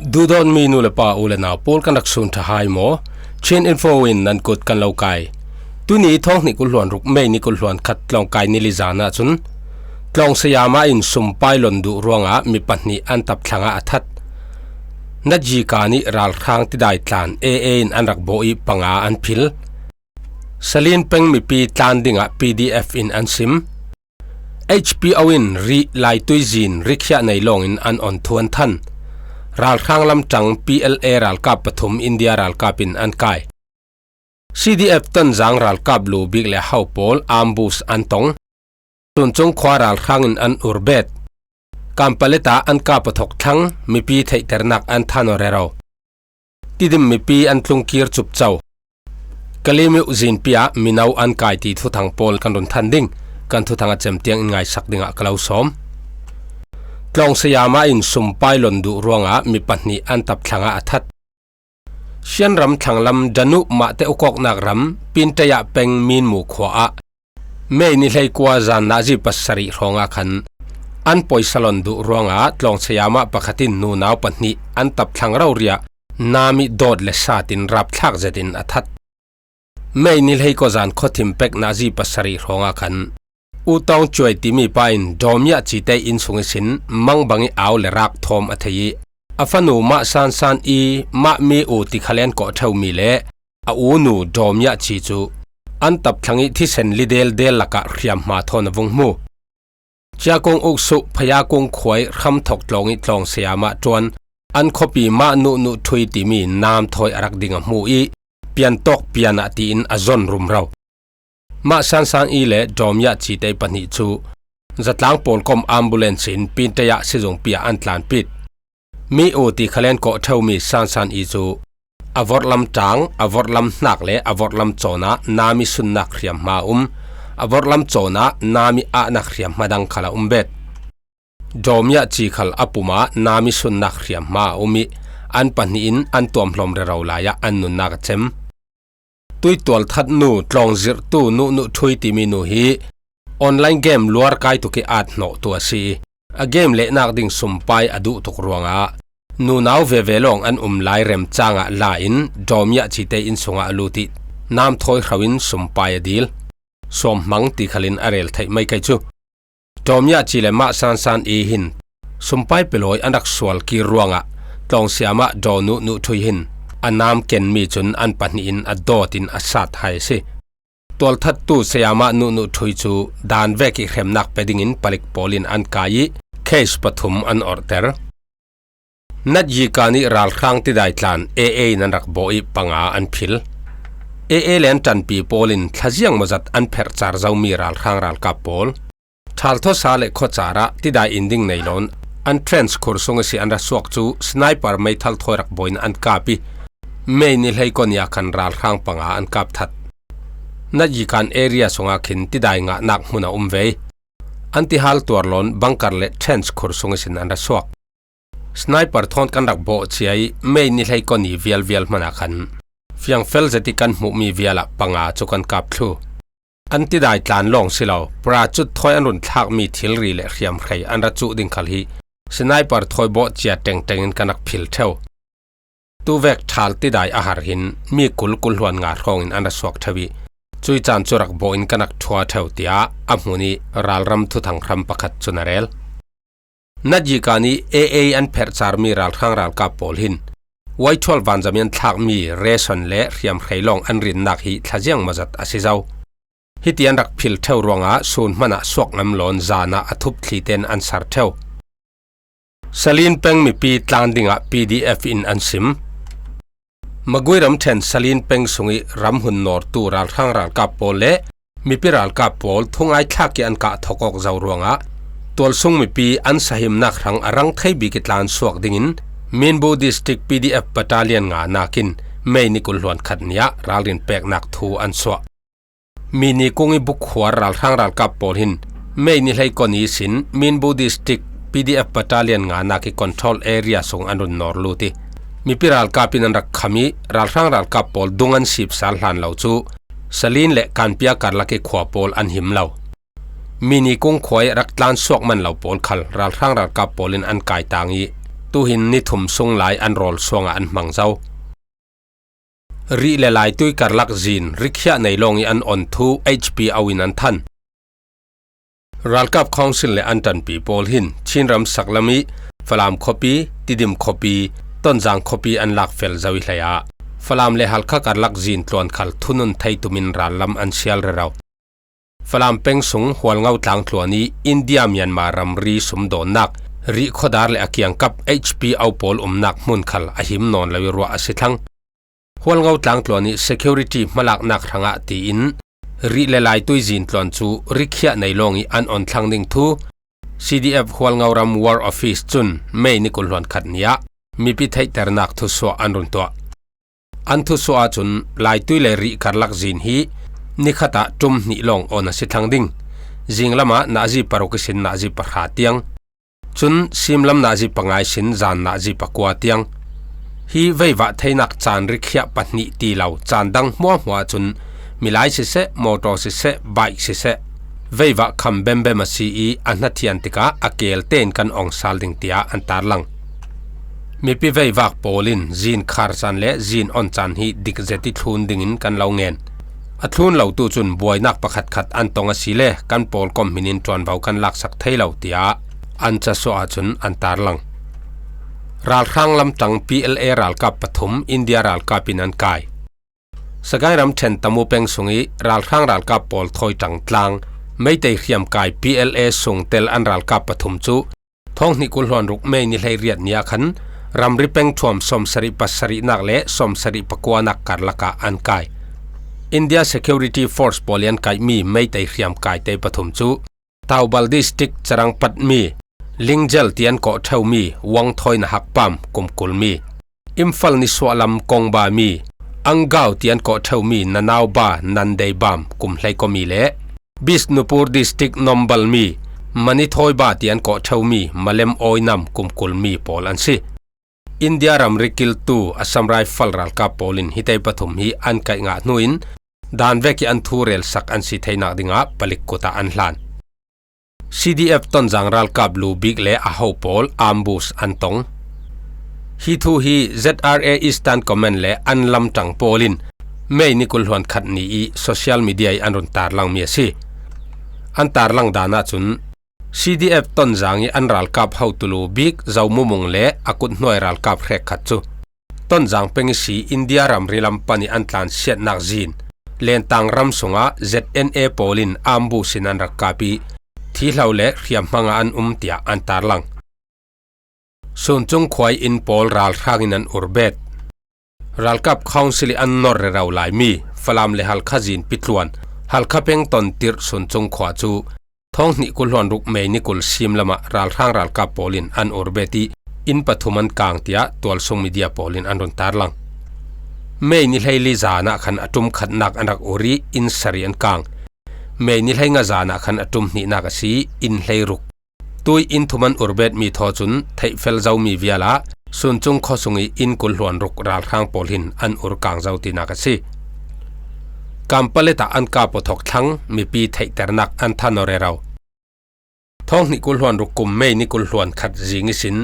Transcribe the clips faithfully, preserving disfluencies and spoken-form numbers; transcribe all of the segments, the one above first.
Duhdawtmi nu le pa, u le nau pawl, kan rak sun ṭha hai maw? Chin Info in nan kut kan lo kai. Tuni thawng hnih kul hluan ruk, May ni kul hluan khat, tlawngkai ni li zan ah cun tlawng sayama in sumpai lon duh ruangah mi pahnih an tap thlangah a that. Najika nih ralhrang tidai tlan A A in an rak bawh ih panga an phil. Salin peng mipi tlan dingah P D F in an sim. H P O in rih laitui zin rikhiah nei lawngin an on thu an than. Ralhrang lamṭang P L A ralkap pathum India ralkap in an kai. C D F Tonzang ralkap lu bik le hau pawl ambush an tong. Tuncung khua ralhrang in an ur bet. Kampaleta an kap a thawk thlang, mipi theihternak an than aw rero. Tidim mipi an tlungkir cupco. Kalemyo zinpi ah mino an kai ti thuthang pawl kan run than ding. Kan thuthang a cem tiang in ngaisak dingah ka lo sawm. Tlawng sayama in sumpai lon duh ruangah mi pahnih an tap thlangah a that. Shan ram thlanglam Danu Mahte ukawknak ram Pintaya peng Minmu khua ah May ni hleikua zan nazi pasarih hrawngah khan an poisa lon duh ruangah tlawng sayama pakhat in nunau pahnih an tap thlang roriah nam ih dawt le sat in rapthlak zetin a that. May ni hleikua zan khuathim pek nazi pasarih hrawngah khan U Tawng Cuai timi pa in Dawmia Cite inn sung ihsin mangbang ih au le rak thawm a thei ih a fanu Mah San San ih Mah Mi U ti khalen kawh ṭheumi le a unu Dawmia Ci cu an tap thlang ih thisen lidel del lakah hriamhma thawn a vung hmu. Ciakung uksuh Phayakung khuai hramthawk tlawng ih tlawng sayamah ṭuan an khuapi Mah Nuh Nuh Ṭhui timi nam thawi a rak ding a hmu ih piantawk pianah tiin a zon rumro. Mah San San ih le Dawmia Cite pahnih cu zatlang pawlkom ambulance in Pintaya sizungpi ah an tlanpit. Mi U ti khalen kawh ṭheumi San San ih cu a vorhlam ṭang, a vorhlam hnak le a vorhlam cawnah nam ih sunnak hriamhma a um. A vorhlam cawnah nam ih ahnak hriamhma dang khal a um bet. Dawmia Ci khal a pum ah nam ih sunnak hriamhma a um ih an pahnih in an tuamhlawm rero lai ah an nunnak a cem. Tuitual thatnu tlawng zirhtu Nuh Nuh Ṭhui timi nu hi online game luar kai tuk ih at hnawhtu a si ih a game lehnak ding sumpai a duh tuk ruangah nunau veve lawng an um lai remcang ah la in Dawmia Cite inn sungah a lut ih nam thawi hro in sumpai a dil. Suamhmang ti khal in a rel theih mai kei cu. Dawmia Ci le Mah San San ih hin sumpai pelawi an rak sual kir ruangah tlawng sayamah Daw Nuh Nuh Ṭhui hin a nam kenmi cun an pahnih in a dawt in a sat hai a si. Tualthattu sayamah Nuh Nuh Ṭhui cu dan vek ih hremnak pe dingin palik pawl in an kai ih case pathum an orhter. Natyika nih ralhrang tidai tlan A A in an rak bawh ih panga an phil. A A le an ṭanpi pawl in thlaziang mawzat an pherhcar zomi ralhrang ralkap pawl, ṭhalthawsa le khuacar ah tidai in ding nei loin an trench khur sung ihsi an ra suak cu sniper meithal thawi rak bawiin an kap ih May ni hleikua ni ah khan ralhrang panga an kap that. Natyika area sungah khin tidai ngahnak hmun a um ve. An tihal tuar loin bunker le trench khur sung ihsin an ra suak. Sniper thawn kan rak bawh cia ih May ni hleikua ni vialvial hmanah khan fiangfel zet ih kan hmuhmi vialah panga cu kan kap thlu. An tidai tlan lawng si lo, parachute thawi an run thlakmi thilri le hriamhrei an ra cuh ding khal hi sniper thawi bawh cia ṭengṭeng in kan rak phil ṭheu. Tuvek ṭhal tidai a har hin mi kul kul hluan nga hrawngin an ra suak ṭheu ih cuih caan cu rak bawh in kan rak ṭhua ṭheu, tiah a hmun ih ralram thuthang hram pakhat cun a rel. Natyika nih A A an pherhcarmi ralhrang ralkap pawl hin Y twelve vanzam ih an thlakmi ration le hriamhrei lawng an rinnak hi thlaziang mawzat a si zo. Hiti an rak phil ṭheu ruangah sun hmanah suak ngam loin zan ah a thup thli tein an sar ṭheu. Salin peng mipi tlan dingah P D F in an sim. Magui ramṭhen Salin peng sungih ram hun nawrtu ralhrang ralkap pawl le mipi ralkap pawl thungai thlak ih an kah thawk awk zo ruangah tualsung mipi an sahimnak hrang a rang thei bik ih tlan suak dingin Minbu District P D F Battalion nga nakin May ni kul hluan khat ni ah ralrin peknak thu an suah. Mini kung ih bukhuar ralhrang ralkap pawl hin May ni hleikua ni ihsin Minbu District P D F Battalion nga nak ih control area sung an run nawr lut ih mipi ralkap in an rak kham ih ralhrang ralkap pawl dung an sipsal hlan lo cu Salin le Kanpia karlak ih khua pawl an him lo. Mini kung khua ih rak tlan suak man lo pawl khal ralhrang ralkap pawl in an kaitang ih tuhin ni thum sung lai an rawl suangah an hmang zo. Rih le laitui karlak zin rikhiah nei lawng ih an on thu H P O in an than. Ralkap Council le an ṭanpi pawl hin Chinram saklam ih Falam khuapi, Tidim khuapi, Tonzang khuapi an lak fel zo ih hleiah Falam le Halkha karlak zin tluan khal thunun thei tumin rallam an sial rero. Falam peng sung Hualngo tlang tluan ih India Myanmar ramri sumdawnnak rih khuadar le a kiangkap H P O pawl umnak hmun khal a him nawn lo ih ruah a si thlang. Hualngo tlang tluan ih security hmalaknak hrangah tiin rih le laitui zin tluan cu rikhiah nei lawng ih an on thlang ding thu C D F Hualngo ram War Office cun May ni kul hluan khat ni ah mipi theihternak thusuah an run tuah. An thusuah ahcun laitui le rih karlak zin hi nikhat ah ṭum hnih lawng on a si thlang ding. Zinglam ah nazi paruk ihsin nazi pahra tiang, cun simlam nazi panga ihsin zan nazi pakua tiang. Hi veivah theinak caan rikhiah pahnih ti lo caan dang hmuahhmuah ahcun milai siseh, motor siseh, bike siseh, veivah kham bembem a si ih a hnathian tikah a kelte in kan ong sal ding tiah an tarlang. Mipi veivak pawl in zin khar caan le zin on caan hi dik zet ih thlun dingin kan lo ngen. A thlun lotu cun buainak pakhatkhat an tong a si le kan pawlkom hmin in ṭuanvo kan laksak thei lo tiah an casuah ahcun an tarlang. Ralhrang lamṭang P L A ralkap pathum India ralkap in an kai. Sagaing ram ṭhen Tamu peng sung ih ralhrang ralkap pawl thawi ṭang tlang Meitei hriamkai P L A sungtel an ralkap pathum cu thawng hnih kul hluan ruk May ni hleiriat ni ah khan ramri peng ṭhuam sawmsarih pasarihnak le sawmsarih pakuanak karlak ah an kai. India Security Force pawl ih an kaihmi Meitei hriamkaite pathum cu Taubal District Charangpat mi Lingjel tian kawh ṭheumi Wangthawi Nahakpam kum kul mi, Imphal nisuahlam Kongba mi Angau tian kawh ṭheumi Nanauba Nandeibam kum hleikua mi le Bishnupur District Nombal mi Manithawiba tian kawh ṭheumi Malem Oinam kum kul mi pawl an si. India ramri kiltu Assam Rifle ralkap pawl in hitei pathum hi an kaih ngah hnu in dan vek ih an thu relsak an si theinak dingah palik kut ah an hlan. C D F Tonzang ralkap lu bik le a ho pawl ambush an tong. Hi thu hi Z R A Eastern Command le an lamṭang pawl in May ni kul hluan khat ni ih social media ih an run tarlangmi a si. An tarlang dan ahcun C D F Tonzang ih an ralkap hotu lu bik Zomumung le a kut hnuai ralkap hrekkhat cu Tonzang peng ihsi India ramri lam pan ih an tlansiatnak zin Lentang ram sungah Z N A pawl in ambush in an rak kap ih thihlo le hriamhmang ah an um tiah an tarlang. Suncung khua ih inn pawl ralhrang in an urbet. Ralkap Council ih an nor rero laimi Falam le Halkha zin pitluan Halkha peng tontirh Suncung khua cu thawng hnih kul hluan ruk May ni kul sim lamah ralhrang ralkap pawl in an urbet ih inn pathum an kang tiah tualsung media pawl in an run tarlang. May ni hleili zan ah khan a ṭum khatnak an rak ur ih inn sarih an kang. May ni hleinga zan ah khan a ṭum hnihnak a si ih inn hleiruk. Tui inn thum an urbetmi thaw cun theihfel zomi vial ah Suncung khuasung ih inn kul hluan ruk ralhrang pawl hin an ur kang zo tinak a si. Kampalet ah an kap aw thawk thlang mipi theihternak an than aw rero. Thawng hnih kul hluan ruk kum May ni kul hluan khat zing ihsin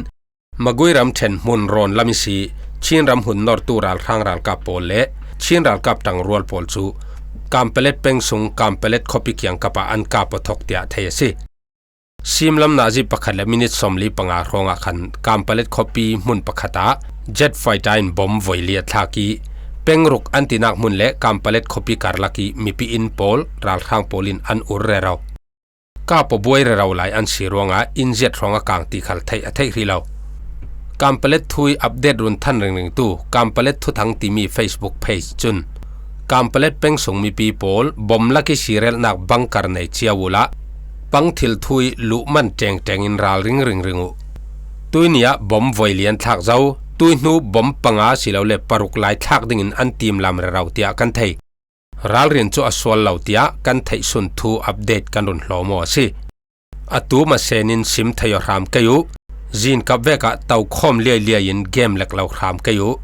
Magui ram ṭhen hmun rawn lam ihsi Chin ram hun nortu ralhrang ralkap pawl le Chin ralkap ṭangrual pawl cu Kampalet peng sung Kampalet khuapi kiangkap ah an kap aw thawk tiah thei a si. Simlam nazi pakhat le minit sawmli panga hrawngah khan Kampalet khuapi hmun pakhat ah jet fighter in bom voili a thlak ih peng ruk an tinak hmun le Kampalet khuapi karlak ih mipi inn pawl ralhrang pawl in an ur rero. Kap aw buai rero lai an si ruangah inn ziat hrawng a kang ti khal theih a theih hrih lo. Kampalet thu ih update run than ringringtu Kampalet Thuthang timi Facebook page cun Kampalet peng sung mipi pawl bom lak ih sirelhnak bangkar nei cio uhla pangthil thu ih luhman ṭengṭeng in ralring ringring uh. Tuini ah bom voili an thlak zo, tuihnu bom panga silole paruk lai thlak dingin an timlam rero tiah kan thei. Ralrin cu a sual lo tiah kan theihsun thu update kan run hlawm aw a si. Atu masen in sim thei aw hram kei uh. Zinkap vekah tokhawm liailiai in game lek lo hram kei uh.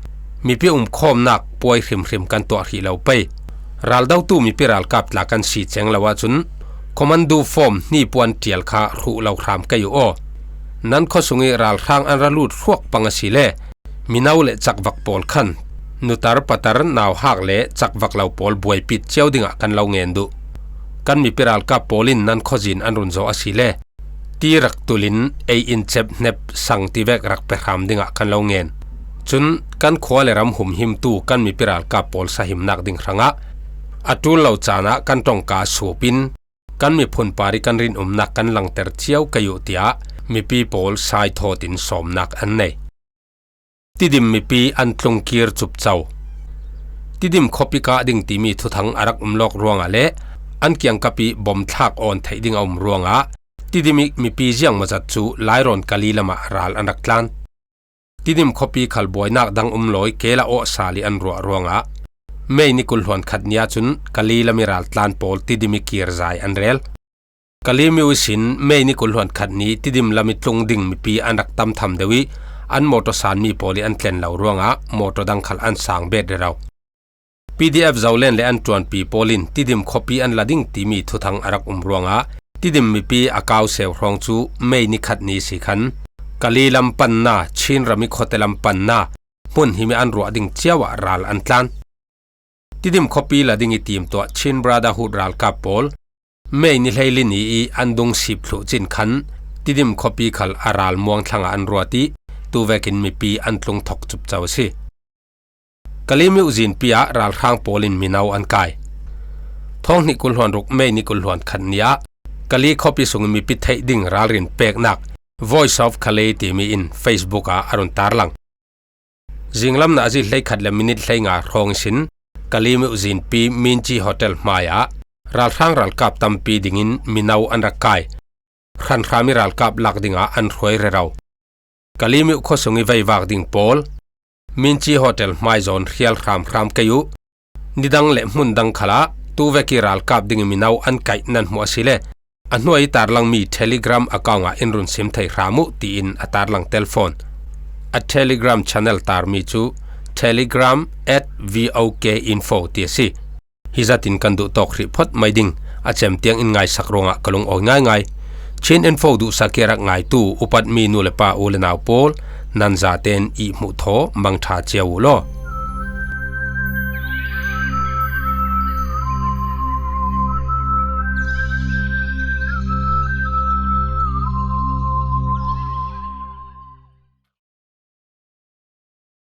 Mipi umkhawmnak puai hrimhrim kan tuah hrih lo pei. Raldotu mipi ralkap tla kan si ceng lo ahcun commando form hnipuan ṭial kha hruh lo hram kei uh aw. Nan khuasung i ralhrang an ra lut hruak pang a si le, mino le chakvak pawl khan nutar patar nauhak le chakvak lo pawl buaipit ciau dingah kan lo ngen duh. Kan mipi ralkap pawl in nan khuazin an run zawh a si le, ti rak tulin ei in cep hnep sang ti vek rak pe hram dingah kan lo ngen. Cun kan khua le ram humhimtu kan mipi ralkap pawl sahimnak ding hrangah a ṭul lo caan ah kan ṭongka sup in kan miphun par i kan rinumnak kan langter ciau kei uh, tiah mipi pawl saithawt in sawmnak an nei. Tidim mipi an tlungkir cupco. Tidim khuapi kah ding timi thuthang a rak um lawk ruangah le an kiangkap i bomthlak awn theih ding a um ruangah Tidim i mipi ziangmawzat cu Lairawn Kali lamah ral an rak tlan. Tidim khuapi khal buainak dang um lawi kela awh sal i an ruah ruangah May ni kul hluan khat ni ahcun Kali lam i raltlan pawl Tidim i kir zai an rel. Kali Myo ihsin May ni kul hluan khat ni Tidim lam i tlung ding mipi an rak tam tham deuh i an mawṭaw sanmi pawl i an tlen lo ruangah mawṭaw dang khal an sang bet rero. P D F Zolen le an ṭuanpi pawl in Tidim khuapi an la ding timi thuthang a rak um ruangah Tidim mipi a kau seu hrawng cu May ni khat ni si khan Kali lam panna, Chin ram i khuate lam panna hmun him i an ruah ding ciau ah ral an tlan. Tidim khuapi la ding i timtuah Chin Brotherhood ralkap pawl May ni hleili ni i an dung sip thluh cin khan Tidim khuapi khal a ral muang thlangah an ruat i tuvekin mipi an tlung thok cupco a si. Kali Myo zinpi ah ralhrang pawl in mino an kai. Thawng hnih kul hluan ruk May ni kul hluan khat ni ah Kali khuapi sung i mipi theih ding ralrin peknak Voice of Kali timi in Facebook ah a run tarlang. Zinglam nazi hleikhat le minit hleinga hrawng ihsin Kali Myo zinpi Minci Hotel hmaiah ralhrang ralkap tampi dingin mino an rak kai. Hranhram i ralkap lak dingah an hruai rero. Kali Myo khuasung i veivak ding pawl Minci Hotel hmai zawn hrial hramhram kei uh. Nidang le hmun dang khalah tuvek i ralkap ding i mino an kaih nan hmuh a si le a hnuai i tarlangmi Telegram account ah in run sim thei hram uh, tiin a tarlang telefon. A Telegram channel tarmi cu telegram at V O K info ti a si. Hi zatin kan duh tawk hrih phot mai ding a cem tiang in ngaisak ruangah ka lungawi ngaingai. Chin Info duhsak i a rak ngaitu upatmi nu le pa u le nau pawl nan zaten i hmuh thaw mangṭha cio uh law.